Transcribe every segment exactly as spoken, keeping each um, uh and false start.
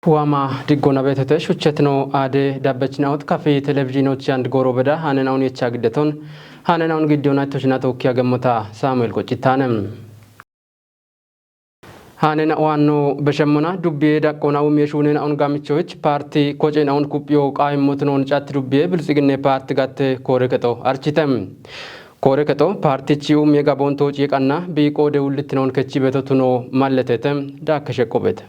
Waama diggoona beetete shuchetino aade dabbechinaut kafi televizhiinochi and gooro beda haanena'un yecha giddeton haanena'un giddiyoona ittoshina tookkiya gemmota Saamu'eel Qoccittaane. Haanena'u waanno beshemmona dubbiye daqqoona umiye shuunena'un gamichoich paarti kocena'un kuphiyo qaawimmotunoon catti dubbiye biltsiginne paarti gatte koore kexo archite. Koore kexo paartichi umiye gaboon toociye qanna biiqoode wullittinoon kechi beto tuno malletete daakke sheqqo beete.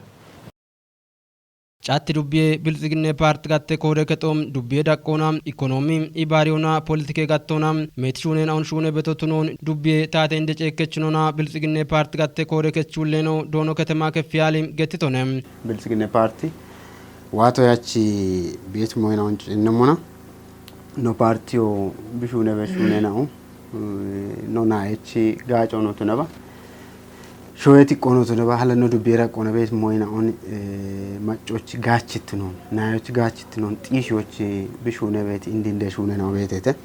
Catti dubbiye biltsiginne paarti gatte koore kexo dubbiye daqqoona ikonoomi ibaariyona politike gattoona meeti shuunena'un shuune beto tunoon dubbiye taate inde ceekkechinona biltsiginne paarti gatte koore kechuulleno doono ketema keffiyaali gettitone. Biltsiginne paarti waato yachi beet moyina'un cinnemmona no paartiyo bishuune beshuunena'u no naayechi gaaco no tunaba. Shoye tiqqono tunaba hala no dubbiye daqqoona beet moyina'un maccoch gaachittinon naayoch gaachittinon xiishiyoch bishuune beet indinde shuunena'u beetete.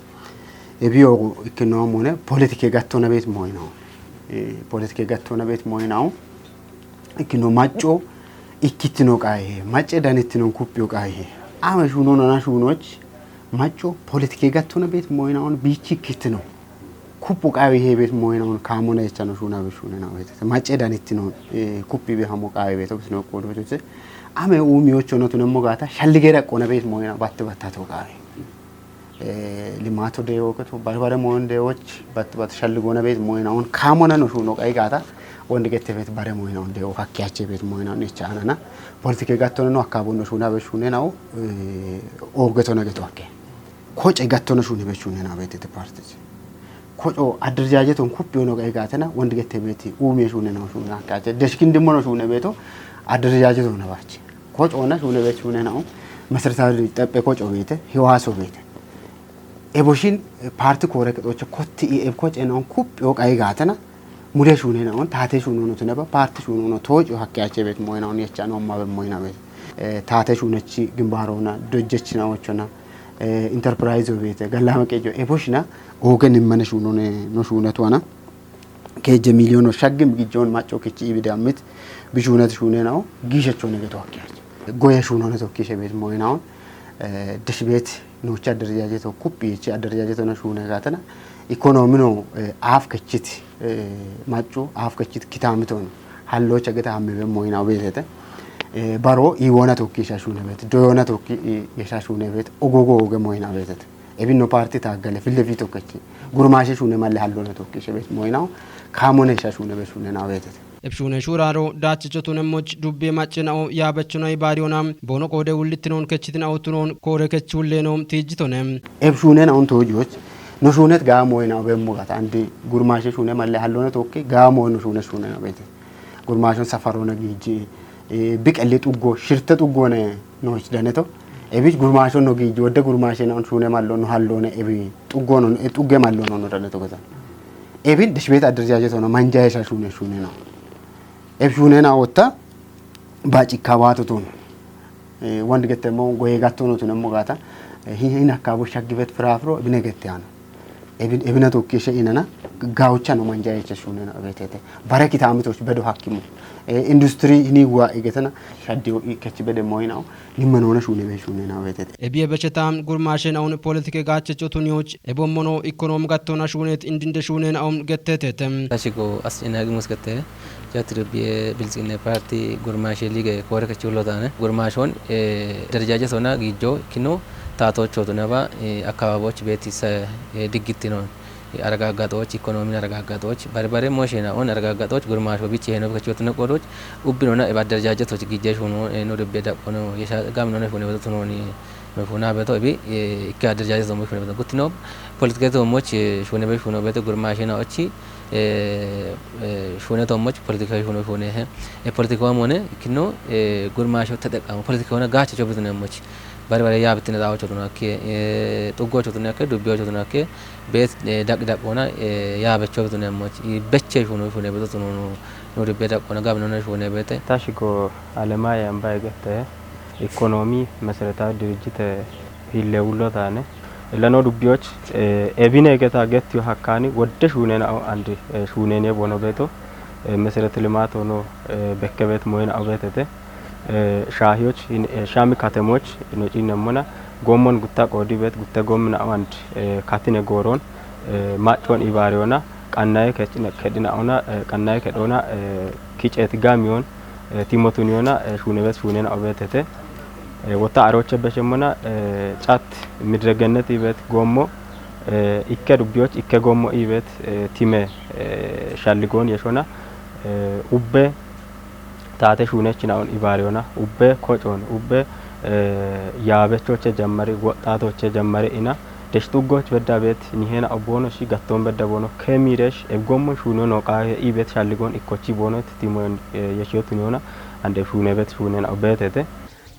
Ebiyo ikkinoomone politike gattona beet moyina'un politike gattona beet moyina'un ikkino macco ikkittino qaayihe macce danittinon kuphiyo qaayihe ama shuunonana shuunoch macco politike gattona beet moyina'un biichi ikkittino kuphu qaayihe beet moyina'un kaamona yechano shuuna bishuunena'u beetete macce danittinon kuphi be hamo qaayi beeto bisino qoodochote ame uumiyochono tunemmo gaata shallige daqqoona beet moyina batte battato qaayi Limaato deewoketo barbare moyon deewoch bat bat shalligoona beet moyina'un kaamona no shuuno qai gaata wondi gette beet bare moyina'un deewo hakkiyache beet moyina'un icha anana politike gattona no akkaabon no shuuna be shuunena'u oogetona geto hakke koce gattona shuune be shuunena'u beetete paartichi koco adderjaajeton kuphiyono qai gaatena wondi gette beeti uumiye shuunena'u shuuna hakkiyache deshkindimmono shuune beeto adderjaajeton nabachi Kocoona shuune beet shuunena'u meseretawi xephe koco beete hiwaaso beete eboshin paarti koore kexoche kotti i eb kocena'un kuphiyo qai gaatena mule shuunena'un taate shuunono tunaba paarti shuunono tooco hakkiyache beet moyina'un yechanoomma be moyina beet taate shuunechi gimbaarona dojjechinawochona interpirayzo beete gallama qejo eboshina ooge nimmane shuunone no shuunetuwana keejje miiliyono shaggim gijjoon macco kichi ibide ammit bishuunati shuunena'u giishechone geto hakkiyache goye shuunone tokkishe beet moyina'un deshbeet noochi adderjaajeto kuphi yechi adderjaajetona shuune gaatana ikonoomino aaf kechit macco aaf kechit kitaamiton halloocha geta hammebe moyina'u beetete baro iiwoona tokkisha shuune beet doyoona tokki yesha shuune beet ogogo ooge moyina'u beetete Ebinno paarti taaggale fillefi tokkechi gurmaashe shuune malle halloona tokkishe beet moyinaho kaamone sha shuune be shuune naaweetete. Ebshuune shuuraaro daachicho tunemmoch dubbe macce na'o yaabechona ibaariyona boono qoode wullittinoon kechitina'o tunoon koore kechulleeno tiijjitone. Ebshuune na'on toojiyoch no shuunet gaa moyinaho bemmo gata andi gurmaashe shuune malle halloona tokki gaa moy no shuune shuune naaweetete. Gurmaashon safaroona giijji biqelli xuggo shirte xuggoone nooch daneto. Ebich gurmaashon no giijji wodde gurmaashena on shuune mallo no halloone ebi xuggono xugge mallo no daneto gatan. Ebin deshbeet adderjaajet hono manja hesha shuune shuune na. Eb shuune na wotta ba cikka waato ton. Wand gette mo goye gatto no tunemmo gata. Hin hin akkabo shaggibet firafiro ebine gette ana. Ebin ebina tokki she inana gawcha no manja yecha shuune na betete. Bare kitamitoch bedo hakkimu. Industri ini gwa igetana shaddiyo kech bede moyinaw. Nimma nona shuune be shuune na betete. Ebiye bechetam gurmaashen awun politike gaachecho tuniyoch ebommono ikonom gattona shuunet indinde shuunen awun gettetetem. Tashiko as ina gimus gette. Jati dubbiye biltsinne parti gurmaashe lige koore kechulo tane gurmaashon darajaaje sona giijjo kino taatocho tunaba akkababoch beetisa diggittino aragaagaxoch ikonomin aragaagaxoch barbare moshena on aragaagaxoch gurmaasho bichi heno kechulo tune qodoch ubbinona eba darajaaje toch giijje shuno no dubbe daqono yesha gaminona shune beto tunoni no shuna beto ebi ikke darajaaje somo shune beto guttino politike to moch shune be shuno beto gurmaashena ochi shuune tommoch politikawi shuune shuune he politikawa mone ikkino gurmaasho teteqqamo politikawana gaacho chobitunemmoch bari bari yaabittine xaawocho tunakke xuggocho tunakke dubbiyocho tunakke beet daqi daqoona yaabecho bitunemmoch beche shuune shuune beto tunono no dubbe daqoona gaminona shuune beete. Tashigo alemaye ambaye gette ikonomi meseretawi dirijjite hille wullo taane Illano dubbiyoch ebine geta gettiyo hakkani wodde shuunena o andi shuunene bono beto meseret limato no bekke bet moyena o betete Shahiyoch, shami katemoch no cinnemmona, goommon gutta qoodi beet gutte goommi na'u and katine gooroon, maccoon ibaariyona, qannaye kedhina'ona, qannaye kedhoona, kiceet gaamiyoon, timotuniyona, shuunebet shuunena obeetete. Wotta arooche bechemmona, cat midregennet ibeet goommo, ikke dubbiyoch ikke goommo ibeet, time, shalligoon yeshona, ubbe taate shuunechinaon ibaariyona, ubbe kocoon, ubbe yaabechoche jammari, woxxaatoche jammari ina, deshxuggoch bedda beet nihena obboono shi gattoon bedda boono, kemiiresh ebgommon shuuniyo nooqaahe ibeet shalligoon ikkochi boonoet timoyon, yeshiyotuniyona, ande shuunebet shuunena obeetete.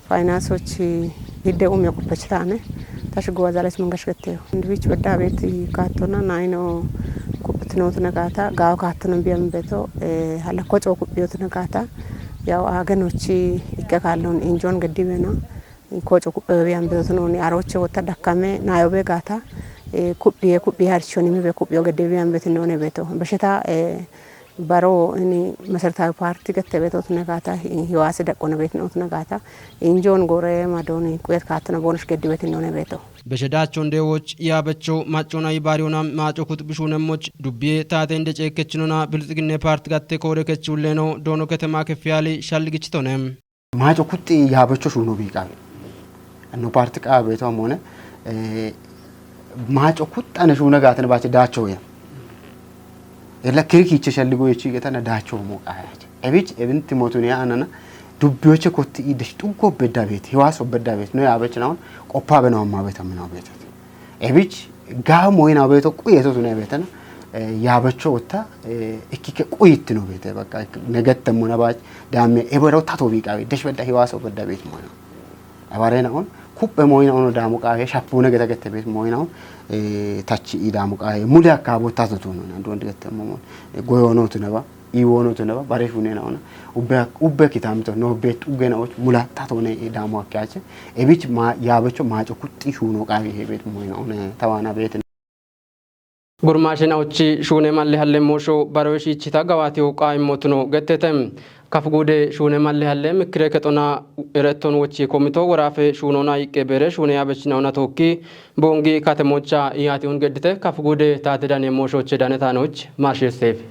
Faayinaansochi hidde umiyo quppechitaane, tashi gowazalech mangashgetteyo. Indiwich bedda beet kaattona, naayino kuppitinootune gaata, gaawo kaattono biyambeto, hallakko coo kupphiyootune gaata, yaw aagenochi ikke kaalloon injoon geddibeena, koco kupphewe biyambetotinoni arooche wotta dakkame naayobe gaata, kupphiye kupphiye harchonimibe kupphiyo geddebe biyambetinone beto. Besheta, baro ini meseretawi paarti gette beetotune gaata, hiwaasi daqqone beetinootune gaata, injoon goore madooni quyet kaattono boonosh geddi beetinone beeto. Beshedaachon deewoch yaabecho maccoona yibaariyona maaco kut bishuunemmoch dubbiye taate inde ceekkechinona bilxiginne paarti gatte koore kechulleeno doono ketema kefiyali shalligichitone. Maaco kuxxi yaabecho shuuno biiqaawe. Anno paarti qaawe beeto amoone, maaco kuxxane shuuna gaatene baache daachowe. Ella kiri kiiche shalligo yechi getana daachomo qaayache. Ebich ebin timotuni anana dubbiyoche kotti i deshxuggo bedda beet, hiwaso bedda beet, no yaabechinaon qoppa beno amma beeta mina beetati. Ebich gaawo moyina beeto quyeto tune beetana, yaabecho wotta, ikkike quyittino beete, baqqa, negettemmona baach, daamme ebero tato biiqaawe, desh bedda hiwaso bedda beet moyina. Abareenaon, kupphe moyinaon daamo qaawe, shapune geta gette beet moyinaon, tachi i daamo qaawe, mule akkaabo tato tuno, andu wandi gettemmomon, goyoono tuneba, iwoono tuneba, bare shunenaona, ubbe, ubbe kitamito, no beet uggenaoch, mula tatone i daamo akkiyache, ebich ma, yaabecho maaco kuxxi shuuno qaawe he beet moyinaon, tawaana beet. Gurmaashe naochi shuune malle halle moosho barowe shiichita gawaatiyo qaayimmotuno gettete. Kaf guude shuune malle halle mikkire kexona eretton wochi komito woraafe shuunona iqqe beere shuune yaabechinaona tookki boongi katemocha iyaatiun geddite kaf guude taate dane mooshooche danetaanoch marsheesseefi.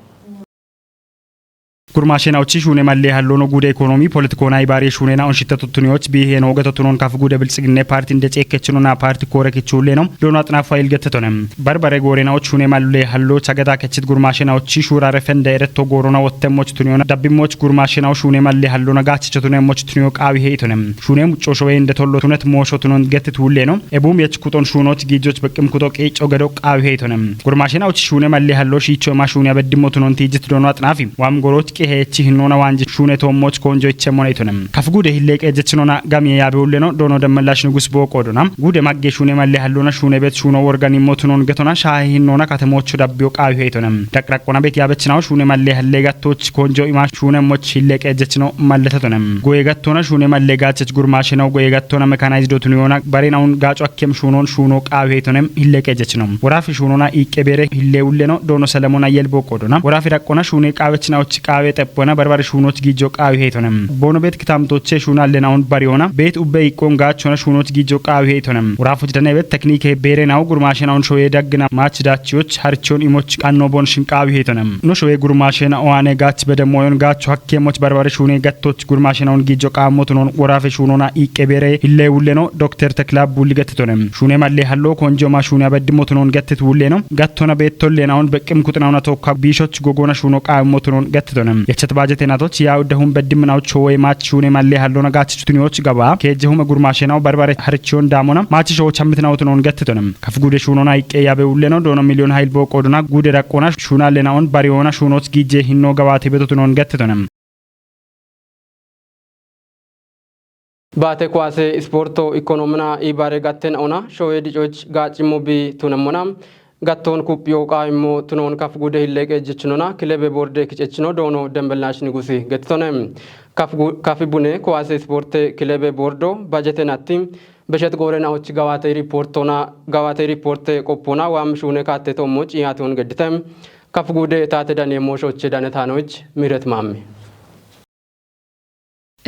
Gurmaashe naochi shuune malle hallono guude ekonomi politikoona ibaare shuune naon shitta tuttuniyoch biihe nooge totunon kaf guude bilxiginne paarti inde ceekkechino na paarti koore kichuulleno doono axinaafu ayil gettetone. Barbare goore naoch shuune malle hallo chagada kechit gurmaashe naochi shuurare fende eretto goorona wottemmoch tuniyona dabbimmoch gurmaashe nao shuune malle hallona gaachicho tunemmoch tuniyo qaawi heitone. Shuune mucco showe inde tollo tunet moosho tunon gettit wulleno. Ebuum yech kuxon shuunoch giijoch beqqim kuxo qiicco gedo qaawi heitone. Gurmaashe naoch shuune malle hallo shiicho ema shuune abeddimmo tunon tiijit doono axinaafi. Waam goroch qihe echi hinnoona waanji shuune toommoch koonjo ichemmona itone. Kaf guude hilleeqe jechinona gamiye yaabe wulleno doono Demmellaash Nugus boo qoodona. Guude magge shuune malle hallona shuune bet shuuno worganimmo tunon getona shaahe hinnoona katemocho dabbiyo qaawi heitone. Daqraqona bet yaabechinawo shuune malle halle gattoch koonjo ima shuune moch hilleeqe jechino malletetone. Goye gattona shuune malle gaachech gurmaashe naw goye gattona mechanized otun yoona bare nawun gaaco akkem shuunon shuuno qaawi heitone hilleeqe jechino. Woraafi shuunona iiqqe beere hille wulleno doono Selemon Ayyel boo qoodona. Woraafi daqqona shuune qaawechinawoch qaawe xeppona barbare shuunoch giijo qaawi heitone. Boono bet kitamtoche shuuna allenaun bariyoona bet ubbe iqqon gaachona shuunoch giijo qaawi heitone. Woraafoch dane bet tekniike beere naw gurmaashe nawun shoye daggina maach daachiyoch harchon imoch qanno bon shin qaawi heitone. No shoye gurmaashe na owaane gaach bede moyon gaacho hakke moch barbare shuune gattoch gurmaashe nawun giijo qaammo tunon woraafe shuunona iiqqe beere hille wulleno Dokter Tekla Bulli gettitone. Shuune malle hallo konjo ma shuune abeddi motunon gettit wulleno gattona beettolle naun beqqim kuxinauna tokka biishoch gogona shuuno qaammo tunon gettitone. Yechet baajete natoch yaa uddahun beddim naw chowe maach shuune malle hallona gaach chutuniyoch gaba keejje hume gurmaashe naw barbare harichiyon daamona maach showo chammitinaw tunon gettitone. Kaf guude shuunona iqqe yabe wulleno doono miliyon hayil boo qoodona guude daqqona shuuna lenaon bariyoona shuunoch giije hinno gabaate beto tunon gettitone. Baate kuwaase isporto ikonomina ibaare gatten ona showe dicoch gaacimmo bi tunemmona gatton kuphiyo qaawimmo tunon kaf guude hilleeqe jechinona kilebe borde kicechino doono Dembelnash Nigusi gettitone. Kaf gu-, kafi bune kuwaase isporte kilebe bordo bajete natti beshet goore naoch gawaate riportona gawaate riporte qoppona waam shuune kaatte tommoch iyaation geddite. Kaf guude taate dane mooshoche dane taanoch Miret Maamme.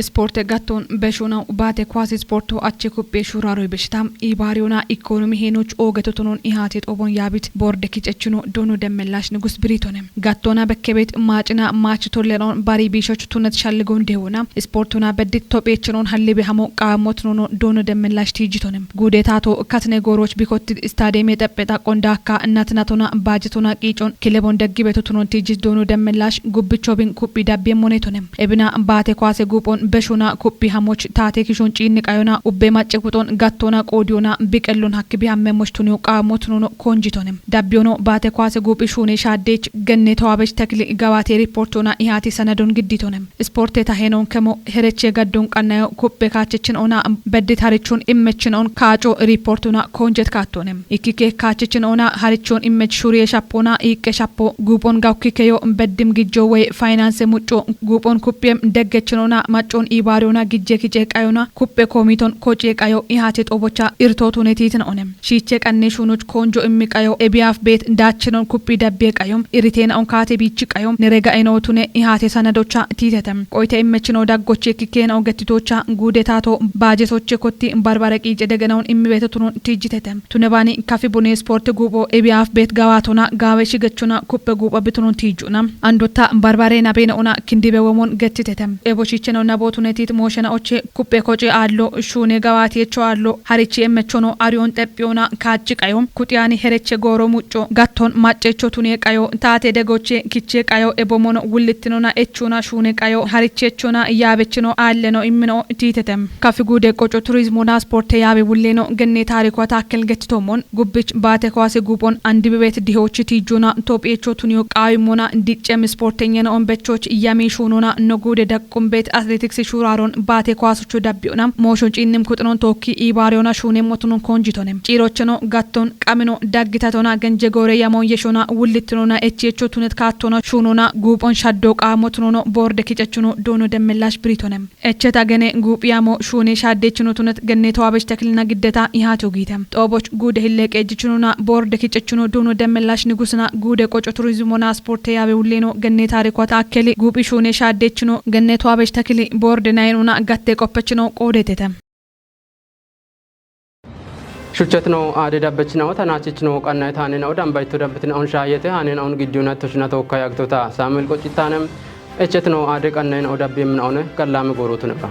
Ispoorte gattoon beshuunaw baate kuwaase ispoorto ache kuphphe shuuraaroy beshita iibaariyoona ikoonomi heenoch oogeto tunoon ihaate xoobon yaabit boorde kichechino doono demmelaash nigus biriitone. Gattoona bekkebeet maacina maach tollenoon bari biishoch tunet shalligoon deewoona ispoortoona beddit topheechinoon hallibe hamo qaammo tunoono doono demmelaash tiijjitone. Guude taato katine gooroch bikotti istaadeeme xephe xaqqon daakka natinatona baajatona qiicon kilebon deggibeto tunon tiijjit doono demmelaash gubbichoobin kuphphi dabbiye monetone. Ebina baate kuwaase guuphon beshuuna kuphphi hamoch taate kishon ciinni qayona ubbe macce kuxon gattoona qoodiyoona biqellon hakki bihamme moch tuniyo qaammo tunoono koonjitone. Dabbiyono baate kuwaase guuphphi shuune shaaddeech genne towaabech tekili gabaate riipportoona ihaati sanadon gidditone. Ispoorte ta heenoon kemo hereche gaddon qannayo kuphphe kaachechinoona beddit harichon immechinoon kaaco riipportoona koonjet kaattone. Ikkike kaachechinoona harichon immech shuriye shappoona iiqqe shappo guuphon gawukkikeyo beddim gijjo woy faynaanse mucco guuphon kuphphiyem deggechinoona maccon iibaariyoona gijje kice qayona kuphphe koomiton kociye qayo ihaate xoobocha irtootune tiitinoone. Shiiche qanne shuunoch koonjo immi qayo ebiyaaf beet daachinon kuphphi dabbiye qayo iriteena onkaate biichi qayo nere gaeno tune ihaate sanadocha tiitete. Qoyte immechino daggoche kikeena ogettitocha guude taato baajetoche kotti barbare qiice degenoon immibeto tunon tiijjitete. Tunebaani kafi bune ispoorte guupho ebiyaaf beet gawaatona gaawe shigechona kuphphe guupha bitunon tiijjona. Andotta barbare nabeena ona kindibe womon gettitete. Ebo shiicheno nabootunetit mooshena oche kuphphe koce aallo shuune gawaatiyecho aallo harichi emmechono ariyoon xephiyoona kaacci qayo kuxiyaani hereche gooro mucco gatton maccecho tuniye qayo taate degoche kiche qayo ebomono wullittinona echuna shuune qayo harichechona yaabechino aalleno immino tiitete. Kafi guude qoco turizmona ispoorte yaabe wulleeno genne taarikuwa taakkel gettitoomon gubbich baate kuwaase guuphon andibibeet dihochi tiijjona tophiyecho tuniyo qaawimmona diccem ispoortenyena onbechoch yami shuunona no guude daqqumbeet atleetiks shuuraaron baate kuwaasocho dabbiyoona mooshon ciinnim kuxinon tookki iibaariyoona shuunemmo tunon koonjitone. Ciirocheno gatton qamino daggitatona genje goore yamoon yeshona wullittinona echiyecho tunet kaattona shuunona guuphon shaddo qaammo tunono boorde kichechino doono demmelaash biriitone. Echeta gene guuphiyamo shuune shaaddeechino tunet genne towaabech tekilina giddeta ihaate ogiite. Xooboch guude hille qeejjichinona boorde kichechino doono demmelaash nigusina guude qoco turizmona ispoorte yaabe wulleeno genne taarikuwa taakkeli guuphi shuune shaaddeechino genne towaabech tekili boorde nayinuna gatte qoppechino qoodetete. Shuchetino aade dabbechinaota naachechino qannaye taanenao dambayitto dabbitinaon shaayete haanenao giddiyoona toshina tookka yaagitota Saamu'el Qoccittaane. Echetino aade qannayenao dabbiyeminaone gallaame goorootuneba.